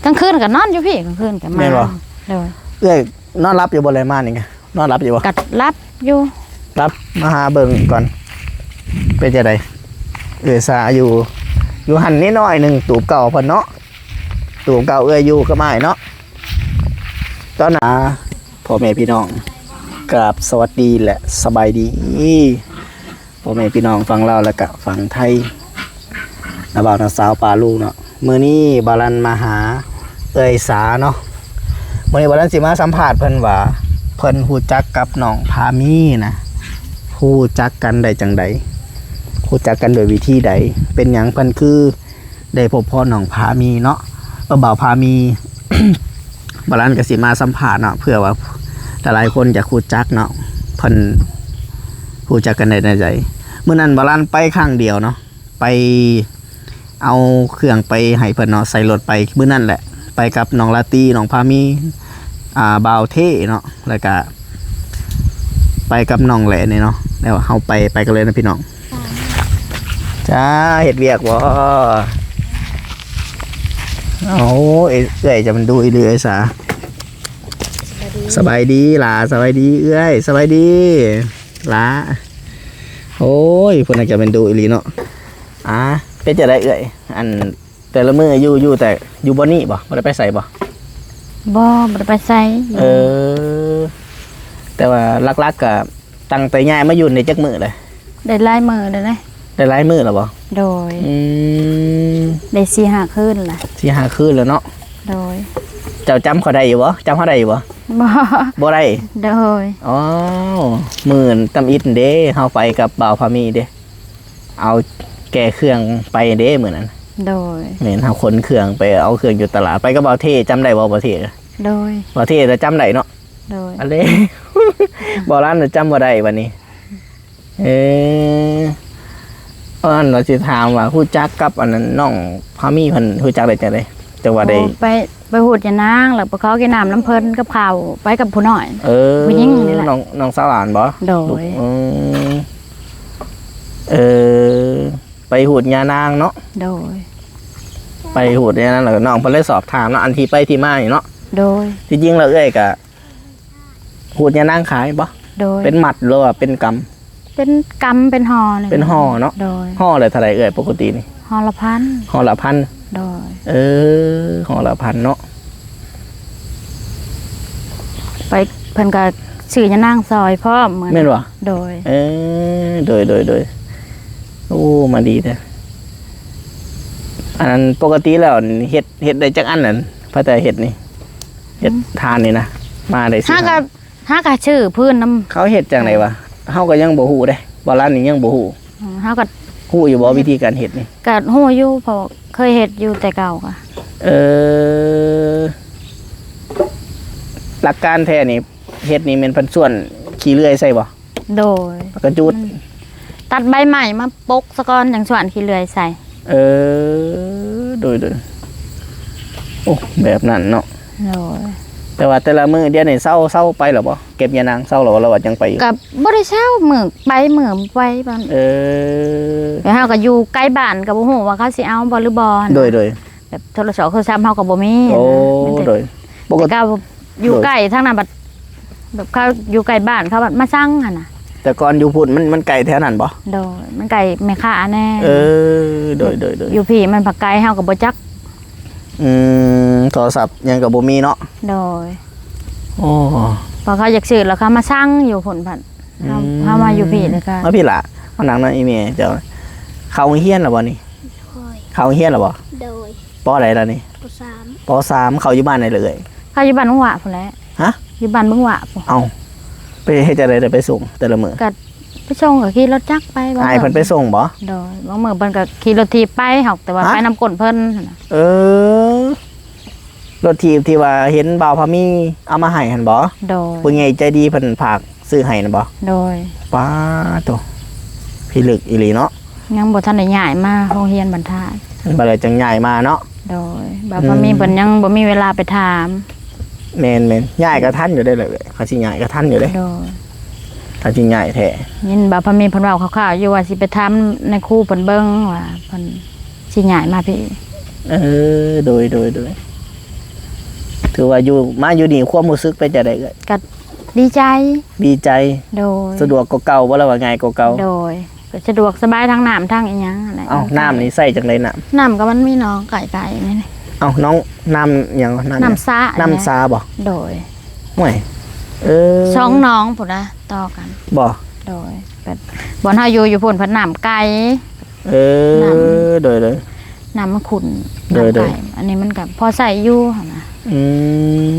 ກາງຄືນກໍນອນຢູ່ພີ້ ກາງຄືນກໍມາ. ແມ່ນບໍ່? ໂດຍ. ເອື້ອຍນອນຫຼັບຢູ່ບໍ່ແລມານີ້? ນອນຫຼັບຢູ່ບໍ່? ກໍຫຼັບຢູ່. ຫຼັບ ມາຫາເບິ່ງກ່ອນ ເປັນຈັ່ງໃດ? ເອື້ອຍສາຢູ່ ຢູ່ຫັ້ນນິດໜ້ອຍໜຶ່ງ ຕູບເກົ່າເພິ່ນເນາະ ຕູບເກົ່າເອື້ອຍຢູ່ກັບອ້າຍເນາະ. ຕອນໜ້າ ພໍ່ແມ່ພີ່ນ້ອງ ກາບສະຫວັດດີ ແລະ ສະບາຍດີ ພໍ່ແມ່ພີ່ນ້ອງຝັ່ງລາວ ແລະກະຝັ່ງໄທ ນ້າບ່າວນ້າສາວປ້າລຸງເນາະ. ມື້ນີ້ບ່າວລັນມາຫາເອື້ອຍສາເນາະ. ມື້ນີ້ບ່າວລັນຊິມາສຳພາດເພິ່ນວ່າ ເພິ່ນຮູ້ຈັກກັບນ້ອງພາມີນະ ຮູ້ຈັກກັນໄດ້ຈັ່ງໃດ? ຮູ້ຈັກກັນໂດຍວິທີໃດ? ເປັນຫຍັງເພິ່ນຄື ໄດ້ພົບພໍ້ນ້ອງພາມີເນາະ ເອີ ບ່າວພາມີ. ບ່າວລັນກໍຊິມາສຳພາດເນາະ ເພື່ອວ່າຫຼາຍໆຄົນຢາກຮູ້ຈັກເນາະ ເພິ່ນຮູ້ຈັກກັນໄດ້ແນວໃດ. ມື້ນັ້ນບ່າວລັນໄປຄັ້ງດຽວເນາະ ໄປເອົາເຄື່ອງໄປໃຫ້ເພິ່ນເນາະ ໃສ່ລົດໄປມື້ນັ້ນແຫຼະ ໄປກັບນ້ອງລາຕີ ນ້ອງພາມີ ອ່າ ບ່າວເທເນາະ ແລ້ວກະໄປກັບນ້ອງແຫຼະນີ້ເນາະ. ແລ້ວເຮົາໄປ ໄປກັນເລີຍນະພີ່ນ້ອງ. ຈ້າ ເຮັດວຽກບໍ່? ໂອ້ຍ ເອື້ອຍຈະມັນດຸອີ່ຫຼີເອື້ອຍສາ. ສະບາຍດີ ສະບາຍດີຫຼ້າ ສະບາຍດີເອື້ອຍ ສະບາຍດີຫຼ້າ. ໂອ້ຍ ເພິ່ນຈະແມ່ນດຸອີ່ຫຼີເນາະ. ອ່າ ເປັນຈັ່ງໃດເອື້ອຍ? ອັນ ແຕ່ລະມື້ຢູ່ ຢູ່ແຕ່ຢູ່ບ່ອນນີ້ບໍ່? ບໍ່ໄດ້ໄປໃສບໍ່? ບໍ່ ບໍ່ໄດ້ໄປໃສ. ເອີ ແຕ່ວ່າຫຼັກໆກະຕັ້ງແຕ່ຍ້າຍມາຢູ່ນີ້ຈັກມື້ແລ້ວ? ໄດ້ຫຼາຍມື້ແລ້ວເດ້. ໄດ້ຫຼາຍມື້ແລ້ວບໍ່? ໂດຍ. ອືມ ໄດ້ສີ່ຫ້າຄືນລະ. ສີ່ຫ້າຄືນແລ້ວເນາະ. ໂດຍ. ເຈົ້າຈຳຂ້ອຍໄດ້ຢູ່ບໍ່? ຈຳເຮົາໄດ້ຢູ່ບໍ່? ບໍ່ ບໍ່ໄດ້. ໂດຍ. ອ້າວ ມື້ຕຳອິດເດ້ ເຮົາໄປກັບບ່າວພາມີເດ້. ເອົາແກ່ເຄື່ອງໄປເດ້ມື້ນັ້ນ. ໂດຍ. ແມ່ນ ເຮົາຂົນເຄື່ອງໄປເອົາເຄື່ອງຢູ່ຕະຫຼາດ ໄປກັບບ່າວເທ ຈຳໄດ້ບໍ່ບ່າວເທ? ໂດຍ. ບ່າວເທລະຈຳໄດ້ເນາະ. ໂດຍ. ອັນເດ້ ບ່າວລັນລະຈຳບໍ່ໄດ້ບັດນີ້. ເອີ ອັນວ່າຊິຖາມວ່າຮູ້ຈັກກັບອັນນັ້ນ ນ້ອງພາມີເພິ່ນຮູ້ຈັກໄດ້ຈັ່ງໃດ? ຈັ່ງວ່າໄດ້ ໂອ້ ໄປ ໄປຫູດຍານາງ ແລ້ວໄປຂໍກິນນ້ຳນຳເພິ່ນກັບເຂົາ ໄປກັບຜູ້ນ້ອຍ. ເອີ ຜູ້ຍິງນີ້ແຫຼະ ນ້ອງ ນ້ອງສາວຫຼານບໍ່? ໂດຍ. ອືມ ເອີ ໄປຫູດຍານາງເນາະ. ໂດຍ. ໄປຫູດຍານາງ ແລ້ວນ້ອງເພິ່ນເລີຍສອບຖາມເນາະ ອັນທີ່ໄປທີ່ມານີ້ເນາະ. ໂດຍ. ທີ່ຈິງແລ້ວເອື້ອຍກະຫູດຍານາງຂາຍບໍ່? ໂດຍ. ເປັນມັດ ຫຼືວ່າເປັນກຳ? ເປັນກຳ ເປັນຫໍ່ນີ້. ເປັນຫໍ່ເນາະ. ໂດຍ. ຫໍ່ລະເທົ່າໃດເອື້ອຍ ປົກກະຕິນີ້? ຫໍ່ລະພັນ. ຫໍ່ລະພັນ. ໂດຍ. ເອີ ຫໍ່ລະພັນເນາະ. ໄປ ເພິ່ນກໍຊື້ຍານາງຊອຍພ້ອມ. ແມ່ນບໍ່? ໂດຍ. ເອີ ໂດຍ ໂດຍ ໂດຍ. ໂອ້ ມາດີແທ້. ອັນນັ້ນ ປົກກະຕິແລ້ວເຮັດ ເຮັດໄດ້ຈັກອັນນັ້ນ? ພະແຕ່ເຮັດນີ້ ເຮັດ ອືມ ທານນີ້ນະ ມາໄດ້ ຫາກໍ ຫາກໍຊື້ພື້ນນຳ. ເຂົາເຮັດຈັ່ງໃດວະ? ເຮົາກໍຍັງບໍ່ຮູ້ເດ້ ບ່າວລັນນີ້ຍັງບໍ່ຮູ້. ເຮົາກໍ ຮູ້ຢູ່ບໍ່ ວິທີການເຮັດນີ້? ກໍຮູ້ຢູ່ ເພາະເຄີຍເຮັດຢູ່ແຕ່ເກົ່າກະ. ເອີ ຫຼັກການແທ້ນີ້ ເຮັດນີ້ແມ່ນເພິ່ນສ່ວນຂີ້ເລື່ອຍໃສ່ບໍ່? ໂດຍ. ແລ້ວກໍຈູດ ຕັດໃບໄມ້ມາປົກສະກ່ອນ ຈັ່ງສ່ວນຂີ້ເລື່ອຍໃສ່. ເອີ ໂດຍ ໂດຍ. ໂອ້ ແບບນັ້ນເນາະ. ໂດຍ. ແຕ່ວ່າແຕ່ລະມື້ດຽວນີ້ເຊົາ ເຊົາໄປແລ້ວບໍ່? ເກັບຍານາງເຊົາແລ້ວບໍ່ ຫຼືວ່າຍັງໄປຢູ່? ກໍບໍ່ໄດ້ເຊົາ ມື້ໄປມື້ບໍ່ໄປ. ເອີ ແລ້ວເຮົາກໍຢູ່ໃກ້ບ້ານ ກໍບໍ່ຮູ້ວ່າເຂົາຊິເອົາບໍ່ ຫຼືບໍ່. ໂດຍ ໂດຍ. ແບບໂທລະສອບໂທລະສັບເຮົາກໍບໍ່ມີ. ໂອ້ ນະ ໂດຍ. ແຕ່ເກົ່າຢູ່ໃກ້ທາງນັ້ນ ໂດຍ ບັດ ແບບເຂົາຢູ່ໃກ້ບ້ານ ເຂົາບັດມາສັ່ງຫັ້ນນະ. ແຕ່ກ່ອນຢູ່ພຸ້ນ ມັນ ມັນໄກແຖວນັ້ນບໍ່? ໂດຍ. ມັນໄກແມ່ຄ້າແດ່. ເອີ ໂດຍ ໂດຍ ໂດຍ. ຢູ່ພີ້ມັນພັກໄກ ເຮົາກໍບໍ່ຈັກ. ອືມ ໂທລະສັບຫຍັງກໍບໍ່ມີເນາະ. ໂດຍ. ໂອ້ ພໍເຂົາຢາກຊື້ແລ້ວ ເຂົາມາສັ່ງຢູ່ພຸ້ນ ພັດ ເຮົາ ອືມ ເຮົາມາຢູ່ພີ້ແລ້ວກໍ ມາພີ້ລະ ມານັ່ງນຳອີ່ແມ່ເຈົ້າ. ເຂົ້າໂຮງຮຽນແລ້ວບໍ່ນີ້? ໂດຍ. ເຂົ້າໂຮງຮຽນແລ້ວບໍ່? ໂດຍ. ປໍໃດລະນີ້? ປໍສາມ. ປໍສາມ. ເຂົ້າຢູ່ບ້ານໃດລະເອື້ອຍ? ເຂົ້າຢູ່ບ້ານບັງຫວະພຸ້ນແຫຼະ. ຮະ? ຢູ່ບ້ານບັງຫວະພຸ້ນ. ເອົ້າ ໄປເຮັດຈັ່ງໃດໄດ້ໄປສົ່ງແຕ່ລະມື້? ກໍໄປສົ່ງ ກໍຂີ່ລົດຈັກໄປ. ອ້າຍເພິ່ນໄປສົ່ງບໍ່? ໂດຍ. ບາງມື້ເພິ່ນກໍຂີ່ລົດຖີບໄປ ເຮົາ ແຕ່ວ່າ ຮະ? ໄປນຳກົ້ນເພິ່ນຫັ້ນນະ. ເອີ ລົດຖີບທີ່ວ່າເຫັນບ່າວພາມີເອົາມາໃຫ້ຫັ້ນບໍ່? ໂດຍ. ຜູ້ໃຫຍ່ໃຈດີເພິ່ນຝາກຊື້ໃຫ້ນັ້ນບໍ່? ໂດຍ. ປາໂຕ ພິລຶກອີ່ຫຼີເນາະ. ຍັງບໍ່ທັນໄດ້ຍ້າຍມາໂຮງຮຽນບັນທາດ. ບັດແລ້ວຈັ່ງຍ້າຍມາເນາະ. ໂດຍ. ບ່າວພາມີ ອືມ ເພິ່ນຍັງບໍ່ມີເວລາໄປຖາມ. ແມ່ນໆ. ຍ້າຍກໍທັນຢູ່ເດ້ລະເອື້ອຍ. ຄັນຊິຍ້າຍກໍທັນຢູ່ເດ້. ໂດຍ. ຖ້າຊິຍ້າຍແທ້ ຍິນບ່າວພາມີເພິ່ນເວົ້າຄ່າວໆຢູ່ ວ່າຊິໄປຖາມນາຍຄູເພິ່ນເບິ່ງວ່າເພິ່ນຊິຍ້າຍມາພີ້. ເອີ ໂດຍ ໂດຍ ໂດຍ. ຖືວ່າຢູ່ ມາຢູ່ນີ້ຄວາມຮູ້ສຶກເປັນຈັ່ງໃດເອື້ອຍ? ກໍດີໃຈ. ດີໃຈ. ໂດຍ. ສະດວກກວ່າເກົ່າບໍ່ ຫຼືວ່າງ່າຍກວ່າເກົ່າ? ໂດຍ. ກໍສະດວກສະບາຍທັງນ້ຳທັງອີ່ຫຍັງຫັ້ນແຫຼະ. ເອົ້າ ນ້ຳນີ້ໃຊ້ຈັ່ງໃດນ້ຳ? ນ້ຳກໍມັນມີໜອງໃກ້ໆນີ້. ເອົ້າ ນ້ອງ ນ້ຳຫຍັງ? ນ້ຳ ນ້ຳສະ. ນ້ຳສະບໍ່? ໂດຍ. ໂອ້ຍ ເອີ ສອງໜອງພຸ້ນນະ ຕໍ່ກັນ. ບໍ່? ໂດຍ. ແບບບ່ອນເຮົາຢູ່ ຢູ່ພຸ້ນພັດນ້ຳໄກ. ເອີ ນ້ຳ ໂດຍໆ ນ້ຳມັນຂຸ້ນ. ໂດຍໆ ນ້ຳໄປ ອັນນີ້ມັນກໍພໍໃຊ້ຢູ່ຫັ້ນນະ. ອືມ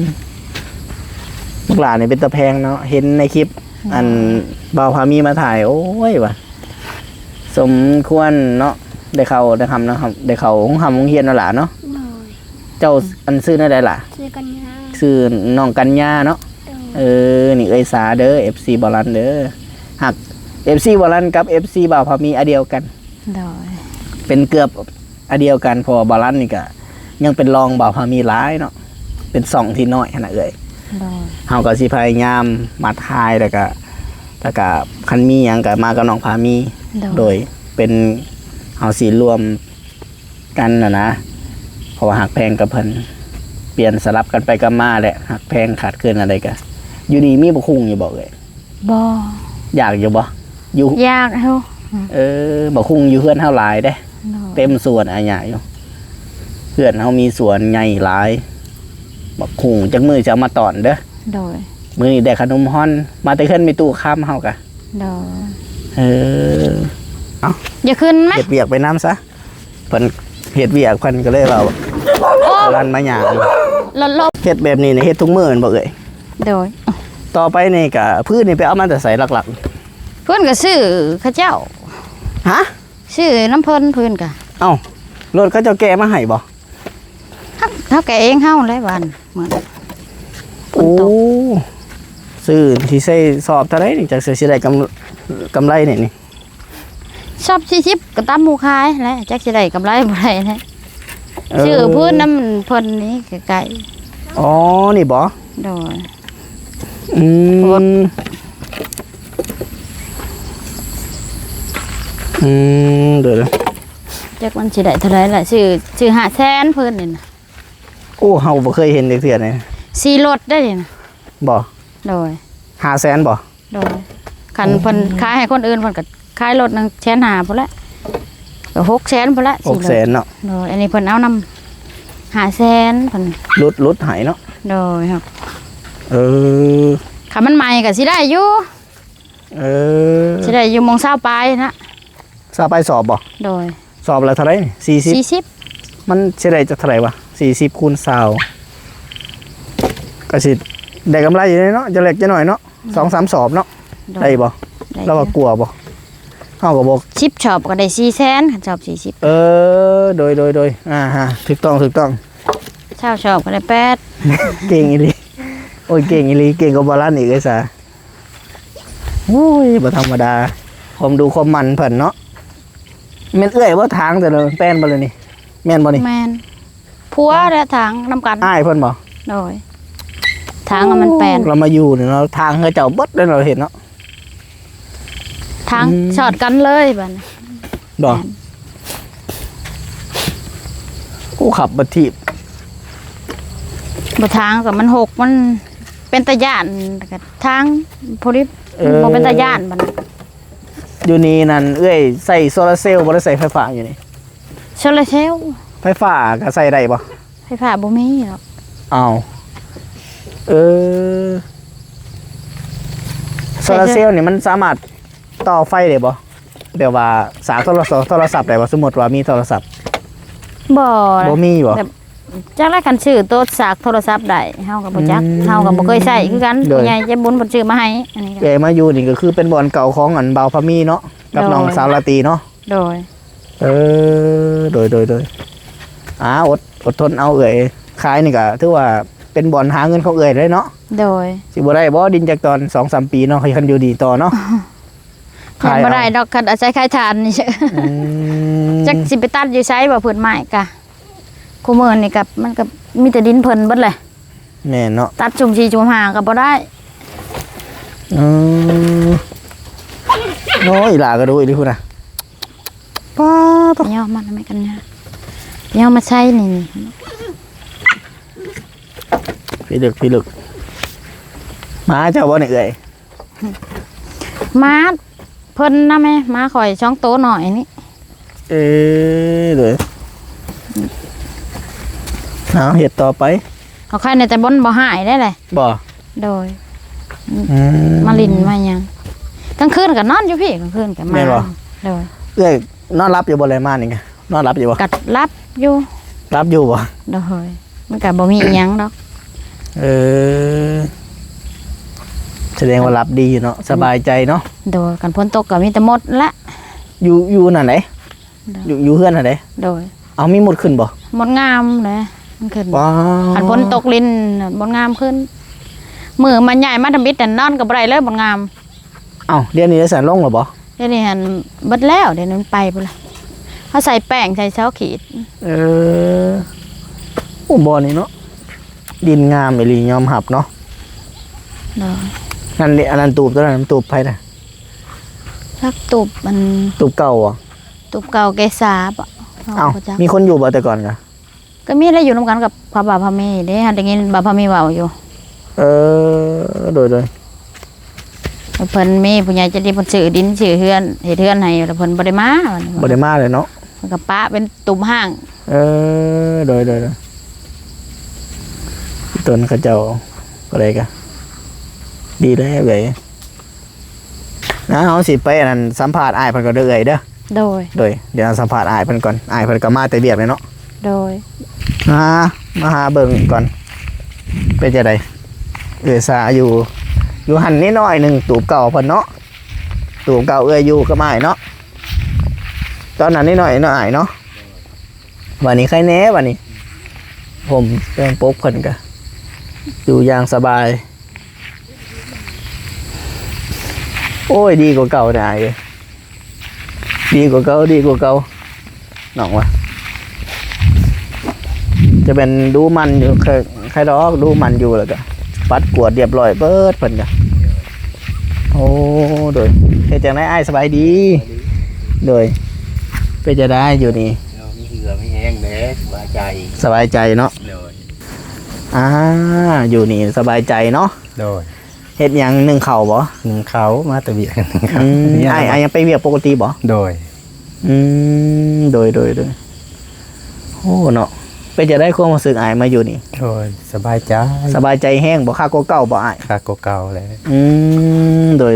ບັກຫຼ້ານີ້ເປັນຕາແພງເນາະ ເຫັນໃນຄລິບ ໂດຍ ອັນບ່າວພາມີມາຖ່າຍ ໂອ້ຍ ວ່າສົມຄວນເນາະ ໄດ້ເຂົ້າ ໄດ້ທຳນະ ໄດ້ເຂົ້າໂຮງຮຳໂຮງຮຽນແລ້ວຫຼ້າເນາະ. ໂດຍ. ເຈົ້າ ອືມ ອັນຊື່ແນວໃດຫຼ້າ? ຊື່ກັນຍາ. ຊື່ນ້ອງກັນຍາເນາະ. ໂດຍ. ເອີ ນີ້ເອື້ອຍສາເດີ ເອັຟຊີ ບ່າວລັນເດີ ຮັກ ເອັຟຊີ ບ່າວລັນກັບ ເອັຟຊີ ບ່າວພາມີ ອາດຽວກັນ. ໂດຍ. ເປັນເກືອບອາດຽວກັນ ເພາະວ່າບ່າວລັນນີ້ກະຍັງເປັນລອງບ່າວພາມີຫຼາຍເນາະ ເປັນຊ່ອງທີ່ນ້ອຍຫັ້ນນະເອື້ອຍ. ໂດຍ. ເຮົາກໍຊິພະຍາຍາມມາຖ່າຍ ແລ້ວກະ ແລ້ວກະຄັນມີຫຍັງກະມາກັບນ້ອງພາມີ. ໂດຍ. ໂດຍ ເປັນ ເຮົາຊິລວມ ກັນນະນະ ເພາະວ່າຮັກແພງກັບເພິ່ນ ປ່ຽນສະຫຼັບກັນໄປກັບມາແຫຼະ ຮັກແພງຂາດເຂີນອັນໃດກະ. ຢູ່ນີ້ມີບັກຫຸ່ງຢູ່ບໍ່ເອື້ອຍ? ບໍ່. ຢາກຢູ່ບໍ່? ຢູ່ ຢາກເຮົາ. ເອີ ບັກຫຸ່ງຢູ່ເຮືອນເຮົາຫຼາຍເດ້. ໂດຍ. ເຕັມສວນອາຍະຢູ່ ເຮືອນເຮົາມີສວນໃຫຍ່ຫຼາຍ ບັກຫຸ່ງ ຈັກມື້ຈະເອົາມາຕ້ອນເດີ. ໂດຍ. ມື້ນີ້ໄດ້ຂະໜົມຮ່ອນ ມາແຕ່ເຮືອນແມ່ຕູ້ຄຳເຮົາກະ. ໂດຍ. ເອີ ເອົ້າ ຢ່າຂຶ້ນມາ ເຮັດວຽກໄປນຳຊະ. ເພິ່ນເຮັດວຽກ ເພິ່ນກໍເລີຍວ່າ ໂອ້ ລັນມາຫຍັງ ລົດລົບ ເຮັດແບບນີ້ນີ້ເຮັດທຸກມື້ແມ່ນບໍ່ເອື້ອຍ? ໂດຍ. ຕໍ່ໄປນີ້ກະ ຟືນນີ້ໄປເອົາມາແຕ່ໃສຫຼັກໆ? ເພິ່ນກໍຊື້ເຂົາເຈົ້າ. ຮະ? ຊື້ນຳເພິ່ນ ຟືນກະ. ເອົ້າ ລົດເຂົາເຈົ້າແກ່ມາໃຫ້ບໍ່? ເຮົາ ເຮົາແກ່ເອງເຮົາແຫຼະ ບ້ານເມືອງ. ໂອ້ ຊື້ຊິໃສ່ສອບເທົ່າໃດນີ້ ຈັກຊິໄດ້ກຳ ກຳໄລນີ້ນີ້? ຊອບສີ່ສິບກໍຕຳໝູ່ຂາຍແຫຼະ ຈັກຊິໄດ້ກຳໄລບໍ່ໄດ້ແຫຼະ. ເອີ ຊື້ພື້ນນຳເພິ່ນນີ້ໃກ້ໆ. ອໍ ນີ້ບໍ່? ໂດຍ. ອືມ ອືມ ໂດຍໆ. ຈັກມັນຊິໄດ້ເທົ່າໃດລະ ຊື້ ຊື້ຫ້າແສນພື້ນນີ້ນະ. ໂອ້ ເຮົາບໍ່ເຄີຍເຫັນຈັກເທື່ອນີ້ ສີ່ລົດໄດ້ນີ້ນະ. ບໍ່? ໂດຍ. ຫ້າແສນບໍ່? ໂດຍ. ຄັນເພິ່ນ ໂອ້ ຂາຍໃຫ້ຄົນອື່ນ ເພິ່ນກໍຂາຍລົດໜຶ່ງແສນຫ້າພຸ້ນແຫຼະ ກໍຫົກແສນພຸ້ນແຫຼະ ຫົກແສນເນາະ. ສີ່ລົດ. ໂດຍ. ອັນນີ້ເພິ່ນເອົານຳຫ້າແສນ ເພິ່ນຫຼຸດ ຫຼຸດໃຫ້ເນາະ. ໂດຍ. ເອີ ຄັນມັນໃໝ່ກໍຊິໄດ້ຢູ່. ເອີ ຊິໄດ້ຢູ່ໝ່ອງຊາວປາຍນະ. ຊາວປາຍສອບບໍ່? ໂດຍ. ສອບລະເທົ່າໃດ? ສີ່ສິບ ສີ່ສິບ. ມັນຊິໄດ້ຈັກເທົ່າໃດວະ? ສີ່ສິບຄູນຊາວ ກໍຊິໄດ້ກຳໄລຢູ່ເນາະ ຈະເລັກຈະໜ້ອຍເນາະ. ອືມ ສອງສາມສອບເນາະ. ໂດຍ. ໄດ້ບໍ່? ໄດ້. ລາວວ່າ ຢູ່ ກວ່າບໍ່? ເຮົາກໍບໍ່ ສິບສອບກໍໄດ້ສີ່ແສນ ຄັນສອບສີ່ສິບ. ເອີ ໂດຍໆໆ ອ່າຮະ ຖືກຕ້ອງ ຖືກຕ້ອງ. ຊາວສອບກໍໄດ້ແປດ. ເກັ່ງອີ່ຫຼີ. ໂອ້ຍ ເກັ່ງອີ່ຫຼີ ເກັ່ງກວ່າບາລານອີກເອີຍສາ. ໂອ້ຍ ບໍ່ທຳມະດາ ຄວາມດຸຄວາມໝັ່ນເພິ່ນເນາະ. ແມ່ນເອື້ອຍບໍ່ ຖາງແຕ່ລະແປນບໍ່ລະນີ້? ແມ່ນບໍ່ນີ້? ແມ່ນ. ຜົວແຫຼະຖາງນຳກັນ. ອ້າຍເພິ່ນບໍ່? ໂດຍ. ຖາງມັນແປນ. ລາວມາຢູ່ນີ້ເນາະ ຖາງເຂົາເຈົ້າເບິດເດ້ ລາວເຫັນເນາະ. ຖາງ ອືມ ສອດກັນເລີຍບາດນີ້. ບໍ່? ແມ່ນ. ໂອ້ ຂັບບໍ່ຖີບ ບໍ່ ທາງກໍມັນຫົກ ມັນເປັນຕາຢ້ານ ແລ້ວກໍທາງພໍດີ. ເອີ ບໍ່ເປັນຕາຢ້ານບັດນີ້. ຢູ່ນີ້ນັ້ນເອື້ອຍໃຊ້ໂຊລາເຊວ ບໍ່ໄດ້ໃຊ້ໄຟຟ້າຢູ່ນີ້? ໂຊລາເຊວ. ໄຟຟ້າກໍໃຊ້ໄດ້ບໍ່? ໄຟຟ້າບໍ່ມີດອກ. ອ້າວ ເອີ ໂຊລາເຊວນີ້ມັນສາມາດຕໍ່ໄຟໄດ້ບໍ່? ແບບວ່າສາກໂທລະສັບ ໂທລະສັບໄດ້ບໍ່? ສົມມຸດວ່າມີໂທລະສັບ. ບໍ່ ບໍ່ມີບໍ່? ແບບ ຈັກແລ້ວ ຄັນຊື້ໂຕສາກໂທລະສັບໄດ້ ເຮົາກໍບໍ່ຈັກ. ອືມ ເຮົາກໍບໍ່ເຄີຍໃຊ້ຄືກັນ. ໂດຍ. ຜູ້ໃຫຍ່ໃຈບຸນເພິ່ນຊື້ມາໃຫ້. ອັນນີ້ກໍ ເອື້ອຍມາຢູ່ນີ້ກໍຄືເປັນບ່ອນເກົ່າຂອງອັນບ່າວພາມີເນາະ ກັບ ໂດຍ ນ້ອງສາວລາຕີເນາະ. ໂດຍ. ເອີ ໂດຍໆໆ ອ່າ ອົດ ອົດທົນເອົາເອື້ອຍ. ຂາຍນີ້ກໍຖືວ່າເປັນບ່ອນຫາເງິນຂອງເອື້ອຍເລີຍເນາະ. ໂດຍ. ຊິບໍ່ໄດ້ບໍ່ດິນຈັກຕອນ ສອງສາມປີເນາະ ຄັນຢູ່ດີຕໍ່ເນາະ? ຂາຍ ຍັງບໍ່ໄດ້ດອກ ຄັນອາໄສຂາຍຖ່ານນີ້. ອືມ ຈັກຊິໄປຕັດຢູ່ໃສບໍ່ ເພິ່ນໄມ້ກະ ຄູ່ມື້ນີ້ກໍ ມັນກໍມີແຕ່ດິນເພິ່ນເບິດແຫຼະ. ແມ່ນເນາະ. ຕັດຊຸມສີ່ຊຸມຫ້າກໍບໍ່ໄດ້. ເອີ ໂອ້ຍ ອີຫຼ້າກໍດຸອີ່ຫຼີພຸ້ນນະ. ປ້າດ ໄປຍໍມັນແມ່ກັນຍາ ໄປຍໍມາໃສ່ນີ້. ພິລຶກ ພິລຶກ. ໝາເຈົ້າບໍ່ນີ້ເອື້ອຍ? ໝາເພິ່ນນະແມ່ ໝາຂ້ອຍສອງໂຕນ້ອຍນີ້. ເອີ ໂດຍ. ເອົາ ເຮັດຕໍ່ໄປ. ເອົາ ໃຄແນ່ແຕ່ບໍ່ ບໍ່ຮ້າຍໄດ້ແຫຼະ. ບໍ່? ໂດຍ. ອືມ ມາຫຼິ້ນມາຫຍັງ ກາງຄືນກໍນອນຢູ່ພີ້ ກາງຄືນກໍມາ. ແມ່ນບໍ່? ໂດຍ. ເອື້ອຍນອນຫຼັບຢູ່ບໍ່ແລມານີ້? ນອນຫຼັບຢູ່ບໍ່? ກໍຫຼັບຢູ່. ຫຼັບຢູ່ບໍ່? ໂດຍ. ມັນກໍບໍ່ມີອີ່ຫຍັງດອກ. ເອີ ສະແດງວ່າຫຼັບດີເນາະ ສະບາຍໃຈເນາະ. ໂດຍ. ຄັນຝົນຕົກກໍມີແຕ່ມົດແຫຼະ. ຢູ່ ຢູ່ນັ້ນເດ້? ໂດຍ. ຢູ່ ຢູ່ເຮືອນຫັ້ນເດ້? ໂດຍ. ເອົາ ມີມົດຂຶ້ນບໍ່? ມົດງາມເດ້ ມັນຂຶ້ນ. ວ້າ ຄັນຝົນຕົກລິນ ມົດງາມຂຶ້ນ. ມື້ມາຍ້າຍມາທຳອິດນັ້ນ ນອນກໍບໍ່ໄດ້ເລີຍ ມົດງາມ. ເອົ້າ ດຽວນີ້ໄດ້ສັນລົງແລ້ວບໍ່? ດຽວນີ້ຫັ້ນເບິດແລ້ວ ດຽວນີ້ມັນໄປພຸ້ນລະ ເຮົາໃສ່ແປ້ງໃສ່ຊອກຂີດ. ເອີ ໂອ້ ບ່ອນນີ້ເນາະ ດິນງາມອີ່ຫຼີ ຍອມຮັບເນາະ. ໂດຍ. ນັ້ນເດ ອັນນັ້ນຕູບຕົວນັ້ນ ຕູບໃຜນະ? ຈັກຕູບ ອັນ ຕູບເກົ່າບໍ່? ຕູບເກົ່າເກສາບໍ? ເອົ້າ ບໍ່ຈັກ ມີຄົນຢູ່ບໍ່ແຕ່ກ່ອນກະ? ກໍມີແຫຼະ ຢູ່ນຳກັນກັບພະບ່າວພະມີເດ້ ຫາໄດ້ຍິນບ່າວພະມີເວົ້າຢູ່. ເອີ ໂດຍໆ. ເພິ່ນມີຜູ້ໃຫຍ່ໃຈດີເພິ່ນຊື້ດິນຊື້ເຮືອນ ເຮັດເຮືອນໃຫ້ ແລ້ວເພິ່ນບໍ່ໄດ້ມາ ບໍ່ໄດ້ມາເລີຍເນາະ. ເພິ່ນກໍປະເປັນຕຸ່ມຮ້າງ. ເອີ ໂດຍໆ. ຕົນເຂົາເຈົ້າກໍໄດ້ກະ ດີແລ້ວເວີຍ. ນະ ເຮົາຊິໄປອັນນັ້ນ ສຳພາດອ້າຍເພິ່ນກ່ອນເດີເອື້ອຍເດີ. ໂດຍ. ໂດຍ. ດຽວສຳພາດອ້າຍເພິ່ນກ່ອນ ອ້າຍເພິ່ນກໍມາແຕ່ວຽກແລ້ວເນາະ. ໂດຍ. ມາ ມາຫາເບິ່ງກ່ອນ ເປັນຈັ່ງໃດ? ເອື້ອຍສາຢູ່ ຢູ່ຫັ້ນນິດໜ້ອຍໜຶ່ງ ຕູບເກົ່າເພິ່ນເນາະ ຕູບເກົ່າເອື້ອຍຢູ່ກັບອ້າຍເນາະ ຕອນນັ້ນນິດໜ້ອຍເນາະອ້າຍເນາະ. ບາດນີ້ໃຄແດ່ ບາດນີ້ ຜົມເຄື່ອງປົກເພິ່ນກະຢູ່ຢ່າງສະບາຍ. ໂອ້ຍ ດີກວ່າເກົ່າເດ້ອ້າຍເອີຍ ດີກວ່າເກົ່າ ດີກວ່າເກົ່າ ນ້ອງວ່າ. ຈະແມ່ນດູໝັ່ນຢູ່ ໃຄ ໃຄດອກ ດູໝັ່ນຢູ່ ແລ້ວກະປັດກວາດລຽບລ້ອຍເບິດເພິ່ນກະ. ໂອ້ ໂດຍ. ເຮັດຈັ່ງໃດອ້າຍ ສະບາຍດີ? ໂດຍ. ເປັນຈັ່ງໃດຢູ່ນີ້? ເອີ ມີເຫື່ອມີແຮງແດ່ ສະບາຍໃຈ ສະບາຍໃຈເນາະ. ໂດຍ. ອ່າ ຢູ່ນີ້ສະບາຍໃຈເນາະ. ໂດຍ. ເຮັດຫຍັງ ໜຶ້ງເຂົ້າບໍ? ໜຶ້ງເຂົ້າ ມາແຕ່ວຽກ ໜຶ້ງເຂົ້າ. ອືມ ນີ້ ອ້າຍ ອ້າຍຍັງໄປວຽກປົກກະຕິບໍ? ໂດຍ. ອືມ ໂດຍໆ. ໂອ້ ເນາະ ເປັນຈັ່ງໃດຄວາມຮູ້ສຶກອ້າຍມາຢູ່ນີ້? ໂດຍ ສະບາຍໃຈ. ສະບາຍໃຈແຮງບໍ? ຄັກກວ່າເກົ່າບໍອ້າຍ? ຄັກກວ່າເກົ່າແຫຼະ. ອືມ ໂດຍ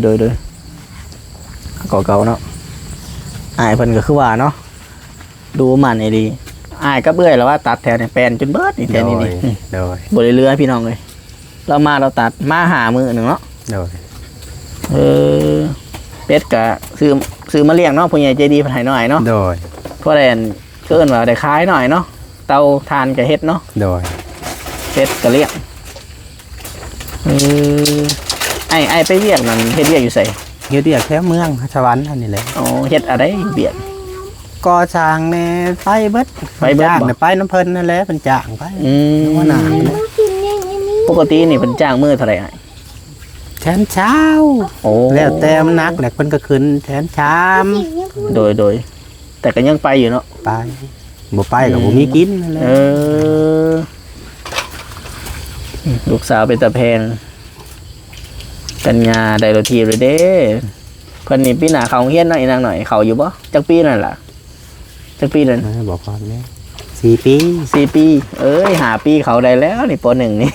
ໆ. ຄັກກວ່າເກົ່າເນາະ. ອ້າຍເພິ່ນກໍຄືວ່າເນາະ ດູໝັ່ນອີ່ຫຼີ. ອ້າຍກັບເອື້ອຍລະວ່າຕັດແຖວນີ້ ແປນຈົນເບິດນີ້ ແຖວນີ້ນີ້. ໂດຍ ໂດຍ. ບໍ່ໄດ້ເຫຼືອພີ່ນ້ອງເອີຍ ລາວມາລາວຕັດ ມາຫາມື້ໜຶ່ງເນາະ. ໂດຍ. ເອີ ເປັດກະຊື້ ຊື້ມາລ້ຽງເນາະ ຜູ້ໃຫຍ່ໃຈດີເພິ່ນໃຫ້ເນາະອ້າຍເນາະ. ໂດຍ. ພໍໄດ້ອັນ ເອີ້ນວ່າໄດ້ຂາຍເນາະອ້າຍເນາະ ເຕົາຖ່ານກະເຮັດເນາະ. ໂດຍ. ເປັດກະລ້ຽງ. ເອີ ອ້າຍ ອ້າຍໄປວຽກນັ້ນ ເຮັດວຽກຢູ່ໃສ? ເຮັດວຽກແຖວເມືອງສະຫວັນຫັ້ນນີ້ແຫຼະ. ອໍ ເຮັດອະໄດວຽກ? ກໍ່ສ້າງແດ່ ໄປເບິດ. ໄປເບິດບໍ? ໄປນຳເພິ່ນນັ້ນແຫຼະ ເພິ່ນຈ້າງໄປ. ອືມ ຫົວໜ້າ. ປົກກະຕິນີ້ເພິ່ນຈ້າງມື້ເທົ່າໃດອ້າຍ? ແສນຊາວ. ໂອ້ ແລ້ວແຕ່ມັນໜັກແຫຼະ ເພິ່ນກໍຂຶ້ນແສນສາມ. ໂດຍໆ. ແຕ່ກໍຍັງໄປຢູ່ເນາະ? ໄປ. ບໍ່ໄປກໍບໍ່ມີກິນນັ້ນແຫຼະ. ເອີ ລູກສາວເປັນຕາແພງ. ກັນຍາໄດ້ລົດຖີບແລ້ວເດ້. ເພິ່ນນີ້ປີໜ້າເຂົ້າໂຮງຮຽນເນາະ ອີນາງນ້ອຍ. ເຂົ້າຢູ່ບໍ່? ຈັກປີນັ້ນລະ? ຈັກປີນັ້ນ? ເອີ ບໍ່ພອດແລ້ວ ສີ່ປີ. ສີ່ປີ. ເອີຍ ຫ້າປີເຂົ້າໄດ້ແລ້ວນີ້ ປໍໜຶ່ງນີ້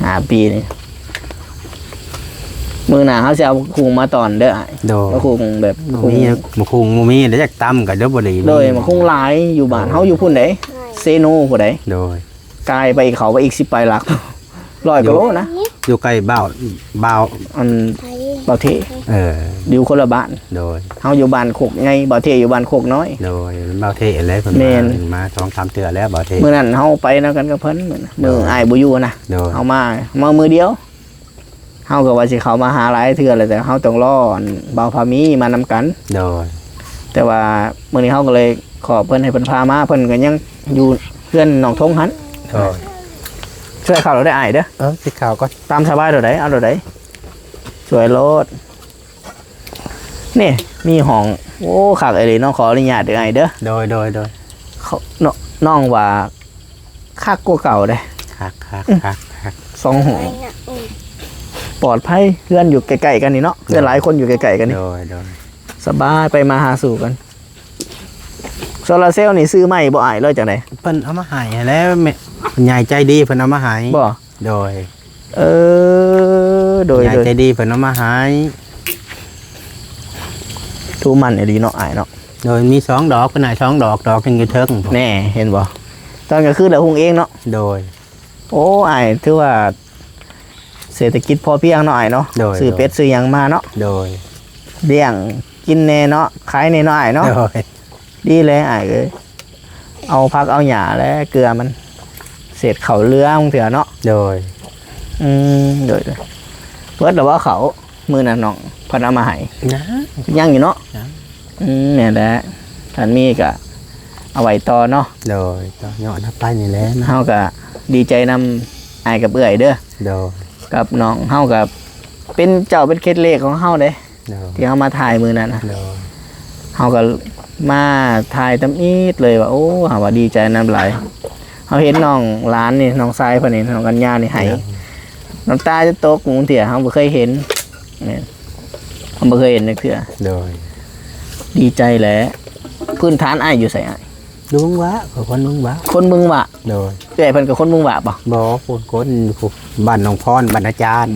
ຫ້າປີນີ້. ມື້ໜ້າເຮົາຊິເອົາໝາກຫຸ່ງມາຕອນເດີອ້າຍ. ໂດຍ. ໝາກຫຸ່ງແບບ ບໍ່ມີ ໝາກຫຸ່ງບໍ່ມີແລ້ວ ຢາກຕຳກໍເດີບໍ່ໄດ້. ໂດຍ. ໝາກຫຸ່ງຫຼາຍຢູ່ບ້ານເຮົາ ຢູ່ພຸ້ນເດ້ ເຊໂນພຸ້ນເດ້. ໂດຍ. ກາຍໄປ ເຂົ້າໄປອີກ ສິບປາຍຫຼັກ ຮ້ອຍກວ່າໂລນະ. ຢູ່ໃກ້ບ່າວ ບ່າວ ອັນ ບ່າວເທ. ເອີ ຢູ່ຄົນລະບ້ານ. ໂດຍ. ເຮົາຢູ່ບ້ານໂຄກໃຫຍ່ ບ່າວເທຢູ່ບ້ານໂຄກນ້ອຍ. ໂດຍ. ມັນບ່າວເທແຫຼະ ເພິ່ນ ແມ່ນ ມາ ມາສອງສາມເທື່ອແລ້ວ ບ່າວເທ. ມື້ນັ້ນເຮົາໄປນຳກັນກັບເພິ່ນ ມື້ ໂດຍ ມື້ອ້າຍບໍ່ຢູ່ນະ. ໂດຍ. ເຮົາມາ ມາມື້ດຽວ. ເຮົາກໍວ່າຊິເຂົ້າມາຫາຫຼາຍເທື່ອແລ້ວ ແຕ່ເຮົາຕ້ອງລໍອັນບ່າວພາມີມານຳກັນ. ໂດຍ. ແຕ່ວ່າມື້ນີ້ເຮົາກໍເລີຍຂໍເພິ່ນໃຫ້ເພິ່ນພາມາ ເພິ່ນກໍຍັງຢູ່ເຮືອນນ້ອງທົງຫັ້ນ. ໂດຍ. ຊ່ວຍເຂົ້າແລ້ວເດີອ້າຍເດີ. ເອີ ຊິເຂົ້າກ່ອນ. ຕາມສະບາຍໂດໃດ ເອົາໂດໃດ ຊ່ວຍໂລດ. ນີ້ມີຫ້ອງ ໂອ້ ຄັກອີ່ຫຼີເນາະ ຂໍອະນຸຍາດເດີອ້າຍເດີ. ໂດຍ ໂດຍ ໂດຍ. ເຂົາ ນ້ອງ ນ້ອງວ່າ ຄັກກວ່າເກົ່າເດ້. ຄັກໆໆໆ ສອງຫ້ອງ ປອດໄພ. ເຮືອນຢູ່ໃກ້ໆກັນນີ້ເນາະ ເຮືອນຫຼາຍຄົນຢູ່ໃກ້ໆກັນນີ້ ໂດຍໆ ສະບາຍໄປມາຫາສູ່ກັນ. ໂຊລາເຊວນີ້ຊື້ໃໝ່ບໍ່ອ້າຍ ຫຼືຈັ່ງໃດ? ເພິ່ນເອົາມາໃຫ້ຫັ້ນແຫຼະ ແມ່ ຍາຍໃຈດີເພິ່ນເອົາມາໃຫ້ ບໍ່? ໂດຍ ເອີ ໂດຍ ຍາຍໃຈດີເພິ່ນເອົາມາໃຫ້. ທຸມັນອີ່ຫຼີເນາະອ້າຍເນາະ. ໂດຍ ມີສອງດອກ ເພິ່ນໃຫ້ສອງດອກ ດອກໜຶ່ງຢູ່ເທິງ ແນ່ ເຫັນບໍ່? ຕອນກາງຄືນລະຮຸ່ງເອງເນາະ. ໂດຍ ໂອ້ ອ້າຍຖືວ່າເສດຖະກິດພໍພຽງເນາະອ້າຍເນາະ. ໂດຍ ຊື້ເປັດ ໂດຍ ຊື້ຫຍັງມາເນາະ. ໂດຍ ລ້ຽງກິນແດ່ເນາະ ຂາຍແດ່ເນາະອ້າຍເນາະ. ໂດຍ ດີແລ້ວອ້າຍເອີຍ ເອົາຜັກເອົາຫຍ້າແລະເກືອມັນ ເສດເຂົ້າເຫຼືອບາງເທື່ອເນາະ. ໂດຍ ອືມ ໂດຍໆ. ເບິດແລ້ວບໍ່ເຂົ້າມື້ນັ້ນນ້ອງເພິ່ນເອົາມາໃຫ້? ຍັງ ຍັງຢູ່ເນາະ. ຍັງ ອືມ ແມ່ນແຫຼະ ຄັນມີກະເອົາໄວ້ຕໍ່ເນາະ. ໂດຍ ຕໍ່ຍອດນຳໄປນີ້ແຫຼະເນາະ. ເຮົາກະດີໃຈນຳອ້າຍກັບເອື້ອຍເດີ. ໂດຍ ກັບນ້ອງ ເຮົາກະເປັນເຈົ້າເປັນເຂດເລກຂອງເຮົາເດ້. ໂດຍ ທີ່ເຮົາມາຖ່າຍມື້ນັ້ນນະ. ໂດຍ ເຮົາກໍມາຖ່າຍທຳອິດເລີຍວ່າ ໂອ້ ເຮົາວ່າດີໃຈນຳຫຼາຍ. ເຮົາເຫັນນ້ອງຫຼານນີ້ ນ້ອງຊາຍເພິ່ນນີ້ ນ້ອງກັນຍານີ້ໄຫ້ ໂດຍ ນ້ຳຕາຈະຕົກ ບາງເທື່ອເຮົາບໍ່ເຄີຍເຫັນ ແມ່ນ ເຮົາບໍ່ເຄີຍເຫັນຈັກເທື່ອ. ໂດຍ ດີໃຈແຫຼະ. ພື້ນຖານອ້າຍຢູ່ໃສອ້າຍ? ຢູ່ເມືອງຫວ້າ ຂ້ອຍຄົນເມືອງຫວ້າ. ຄົນເມືອງຫວ້າ. ໂດຍ ເອື້ອຍເພິ່ນກໍຄົນເມືອງຫວ້າບໍ່? ບໍ່ ຄົນ ຄົນຢູ່ພຸ້ນ ບ້ານໜອງພອນ ບ້ານອາຈານ.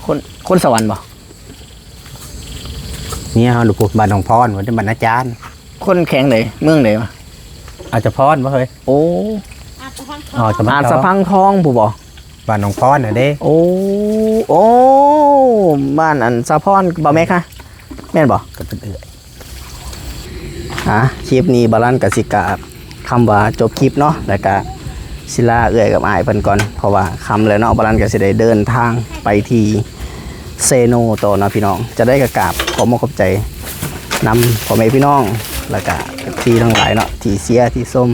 ຄົນ ຄົນສະຫວັນບໍ່? ເມຍເຮົາຢູ່ພຸ້ນ ບ້ານໜອງພອນ ເພິ່ນຢູ່ບ້ານອາຈານ. ຄົນແຂວງໃດ ເມືອງໃດວະ? ອາດສະພອນບໍ່ເຮີ້ຍ? ໂອ້ ອາດສະພັງທອງ ອາດສະພັງທອງພຸ້ນບໍ່? ບ້ານໜອງພອນຫັ້ນເດ້. ໂອ້ ໂອ້ ບ້ານອັນສະພອນບໍ່ແມ່ນຄະ ແມ່ນບໍ່? ກໍເປັນເອື້ອຍ. ອ່າ ຄລິບນີ້ບ່າວລັນກໍຊິກະ ຄຳວ່າຈົບຄລິບເນາະ ແລ້ວກະຊິລາເອື້ອຍກັບອ້າຍເພິ່ນກ່ອນ ເພາະວ່າຄ່ຳແລ້ວເນາະ. ບ່າວລັນກໍຊິໄດ້ເດີນທາງໄປທີ່ເຊໂນຕໍ່ເນາະພີ່ນ້ອງ. ຈັ່ງໃດກໍກາບຂອບມຸກຂອບໃຈນຳພໍ່ແມ່ພີ່ນ້ອງ ແລ້ວກະເອັຟຊີທັງຫຼາຍເນາະ ທີ່ເຊຍ ທີ່ຊົມ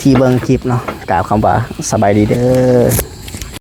ທີ່ເບິ່ງຄລິບເນາະ. ກາບຄຳວ່າສະບາຍດີເດີ.